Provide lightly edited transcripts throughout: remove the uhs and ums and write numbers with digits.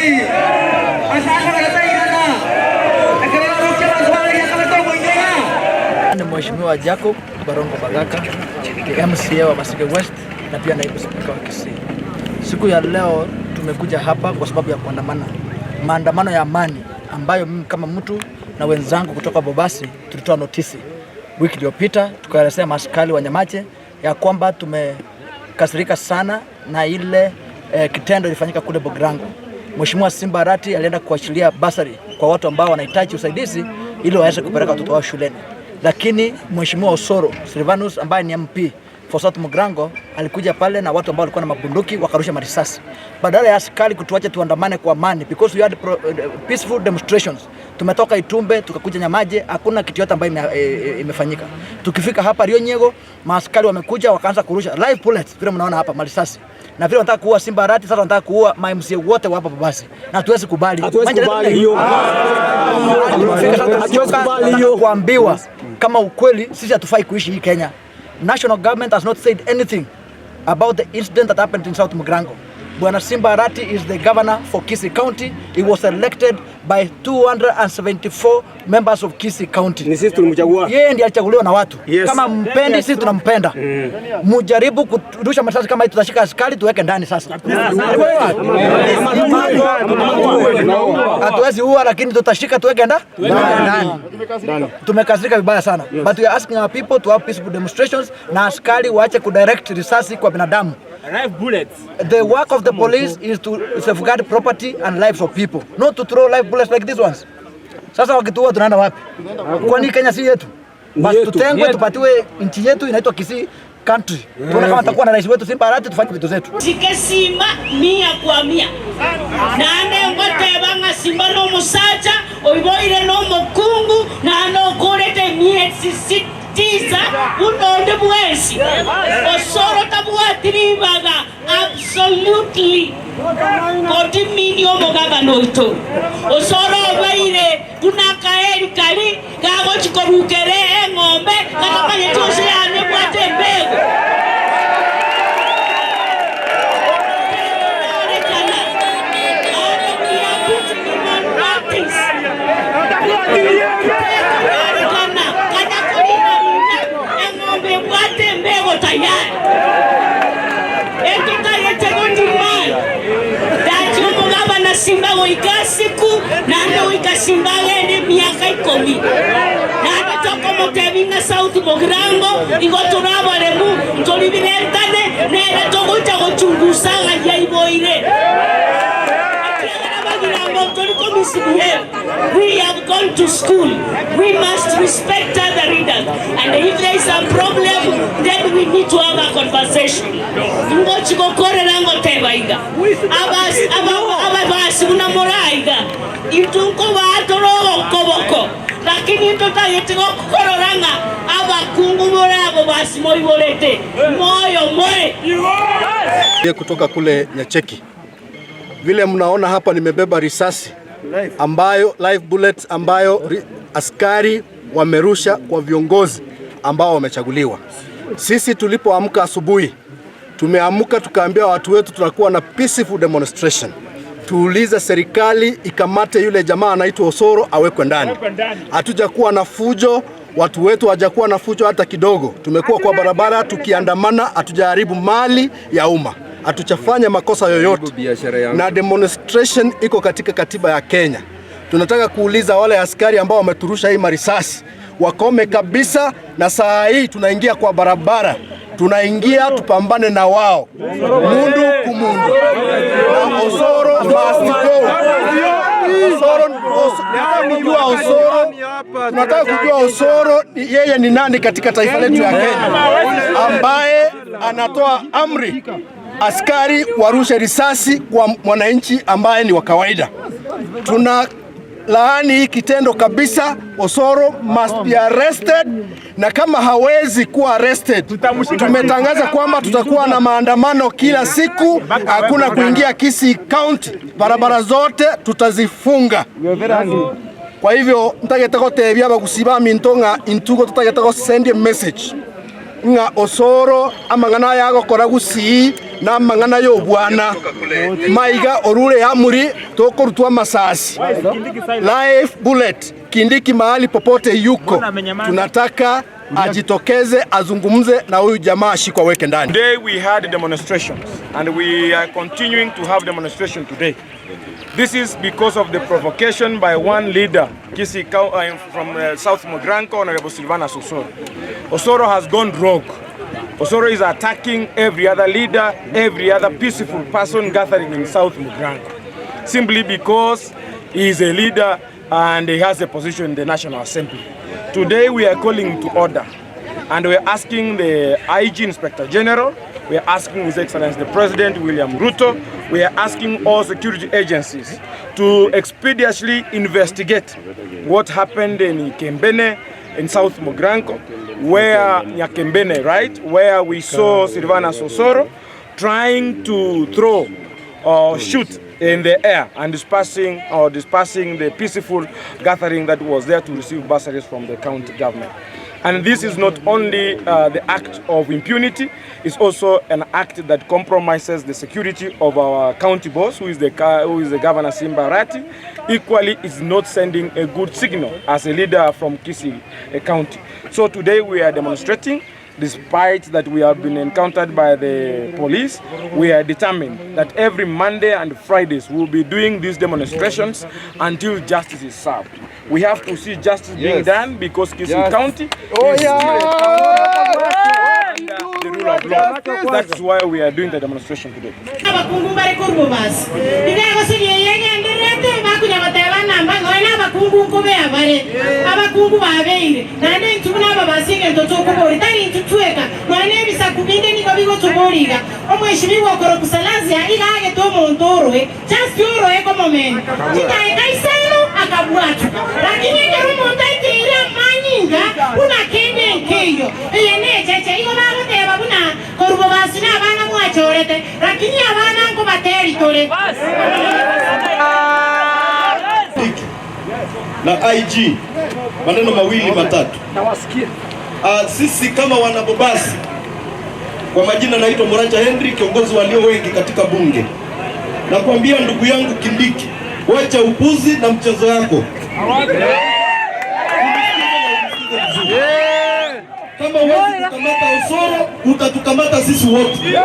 Ni Mheshimiwa Jacob Barongo Bagaka, ni MCA wa Masige West na pia naibu spika wa Kisii. Siku ya leo tumekuja hapa kwa sababu ya kuandamana, maandamano ya amani ambayo mimi kama mtu na wenzangu kutoka Bobasi tulitoa notisi wiki iliyopita, tukaelezea maaskari wa Nyamache ya kwamba tumekasirika sana na ile kitendo ilifanyika kule Bogirango. Mheshimiwa Simba Arati alienda kuachilia basari kwa watu ambao wanahitaji usaidizi ili waweze kupeleka watoto wao shuleni, lakini Mheshimiwa Osoro Silvanus ambaye ni MP for South Mugirango alikuja pale na watu ambao walikuwa na mabunduki wakarusha marisasi, badala ya askari kutuacha tuandamane kwa amani, because we had peaceful demonstrations. Tumetoka Itumbe tukakuja Nyamaje, hakuna kitu yote ambayo imefanyika. Tukifika hapa Rionyego, maaskari wamekuja wakaanza kurusha live bullets, vile mnaona hapa marisasi na vile wanataka kuua Simba Arati, sasa wanataka kuua ma MCA wote wa hapa Bobasi, na hatuwezi kubali. Hatuwezi kubali hiyo. Hatuwezi kubali hiyo. Kuambiwa kama ukweli, sisi hatufai kuishi hii Kenya. National government has not said anything about the incident that happened in South Mugirango. Bwana Simba Arati is the governor for Kisii County. He was elected by 274 members of Kisii County. Ni sisi tulimchagua. Yeye ndiye alichaguliwa na watu. Yes. Kama mpendi, sisi tunampenda. Mujaribu kurusha masasi kama hii, tutashika askari tuweke ndani sasa. Hatuwezi ua, lakini tutashika tuweke ndani. Tumekasirika vibaya sana. But we are asking our people to have peaceful demonstrations na askari waache kudirect risasi kwa binadamu. The work of the police is to safeguard property and lives of people, not to throw live bullets like these ones. Sasa wakituua tunaenda wapi? Kwani Kenya si yetu? Basi tutengwe tupatiwe nchi yetu inaitwa Kisii country. Tuone kama tutakuwa na rais wetu Simba Arati tufanye vitu zetu. Sike Simba 100 kwa 100 nande ngotebanga Simba nomusacha oiboire nomukungu nande okorete miezi 9 bunonde bwensi Osoro tabwatiribaga absolutely kotimini omogabana oito Osoro obaire buna akaeri kari gagochikorukere eng'ombe gatamanyeti ose yane bwate embego. Eng'ombe bwate embego tayari etutayete dati omugabana Simba goika siku nande goika Simba agende miaka 10 nande tokomotebinga South Mugirango igo turabaremu ntolibirentane nere togocha gochungusa ng'aya iboire. We have gone to school. We must respect other leaders. And if there is a problem, then we need to have a conversation. Ngochikokorera ngoteba iga. Abasi buna moraiga. Intunko batorogo koboko. Lakini tutagete gokororanga abakungu morabo basi moiborete. Moyo moe. Kutoka kule Nyacheki. Vile mnaona hapa nimebeba risasi ambayo live bullets ambayo askari wamerusha kwa viongozi ambao wamechaguliwa. Sisi tulipoamka asubuhi, tumeamka tukaambia watu wetu tunakuwa na peaceful demonstration. Tuulize serikali ikamate yule jamaa anaitwa Osoro awekwe ndani. Hatujakuwa na fujo, watu wetu hawajakuwa na fujo hata kidogo. Tumekuwa kwa barabara tukiandamana, hatujaharibu mali ya umma, hatujafanya makosa yoyote, na demonstration iko katika katiba ya Kenya. Tunataka kuuliza wale askari ambao wameturusha hii marisasi wakome kabisa, na saa hii tunaingia kwa barabara, tunaingia tupambane na wao mundu kumundu, na Osoro must go. Osoro, tunataka kujua Osoro, tunataka kujua Osoro yeye ni nani katika taifa letu ya Kenya, ambaye anatoa amri askari warushe risasi kwa mwananchi ambaye ni wa kawaida. Tuna laani hii kitendo kabisa. Osoro must be arrested, na kama hawezi kuwa arrested, tumetangaza kwamba tutakuwa na maandamano kila siku, hakuna kuingia Kisii County, barabara zote tutazifunga. Kwa hivyo ntagete gotebia abagusi ba minto ng'a intugo tutagete go send a message ng'a Osoro amang'ana aya agokora Gusii Na mang'ana yo bwana maiga orure amuri tokorutwa masasi live bullet. Kindiki mahali popote yuko, tunataka ajitokeze azungumze na huyu jamaa ashikwa weke ndani. Today we had demonstrations and we are continuing to have demonstration today. This is because of the provocation by one leader, Kisii from South Mugirango, Honorable Silvanus Osoro. Osoro has gone rogue. Osoro is attacking every other leader, every other peaceful person gathering in South Mugirango, simply because he is a leader and he has a position in the National Assembly. Today we are calling to order and we are asking the IG Inspector General, we are asking His Excellency the President William Ruto, we are asking all security agencies to expeditiously investigate what happened in Kembene in South Mugirango, where Nyakembene, right, where we saw Silvanus Osoro trying to throw or shoot in the air and dispersing the peaceful gathering that was there to receive bursaries from the county government. And this is not only the act of impunity, it's also an act that compromises the security of our county boss, who is the Governor Simba Arati. Equally, is not sending a good signal as a leader from Kisii County. So today we are demonstrating. Despite that we have been encountered by the police, we are determined that every Monday and Fridays we will be doing these demonstrations until justice is served. We have to see justice being done because Kisii County is still a county under the rule of law. That's why we are doing the demonstration today. Abakungu bari kurubasi igagosigieyegenderete bakunya bateba namba noe abakungu nkobea bare abakungu babeire nande ntu naba basinge ntoto kubori tari ntu tweka none ebisaku binde nigo bigotuboriga omweshimiwa okorokusalazia igage to omonto oroe just oroe komomena chitaeka isano akabwatu lakini ekero omonto aiteire amanyinga buna kende nkeyo eye necheche igo bagoteba buna korubo basi na abana mwachorete lakini abana nkobateri tore na IG maneno mawili matatu. Sisi kama wanabobasi, kwa majina naitwa Muracha Henry, kiongozi walio wengi katika bunge. Nakwambia ndugu yangu Kindiki, wacha upuzi na mchezo yako. Kama huwezi kukamata Osoro, utatukamata sisi wote.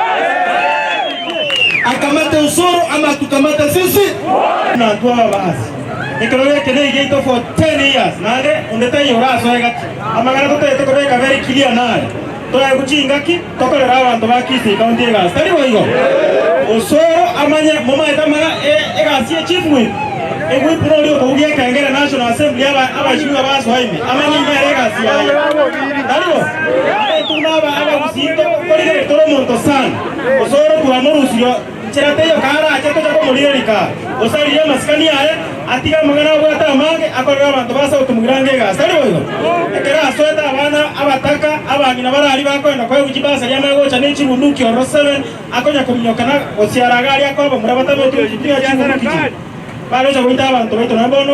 Akamate Osoro ama atukamate sisi. Na tuwa basi. Nikolole kene igito for 10 years. Nande undete yoraso egati. Amagana tote tokoreka very clear naye. Toya kuchinga ki tokorera abantu ba Kisii County egasi. Tari boigo. Osoro amanye mama etamara egasi chief whip. Egwi prolio kugia kengere National Assembly aba abashinga baso haime. Amanye imere egasi yaye. Tari tuna aba abagusinto korigere toro monto sana. Osoro kuamurusio cherateyo kara acheto chako mulirika. Osariye maskani yaye atiga magana bwata amange akorera abantu basa utumugirange gasi. Tari boigo. Ekera asweta abana abataka abangina barari bakwenda kwa kujibasa yamagocha n'ekibunduki oro 7 akonya kumnyokana osiaragari akoba murabata betu chitia chibunduki. Baloja goita abantu betu nambono.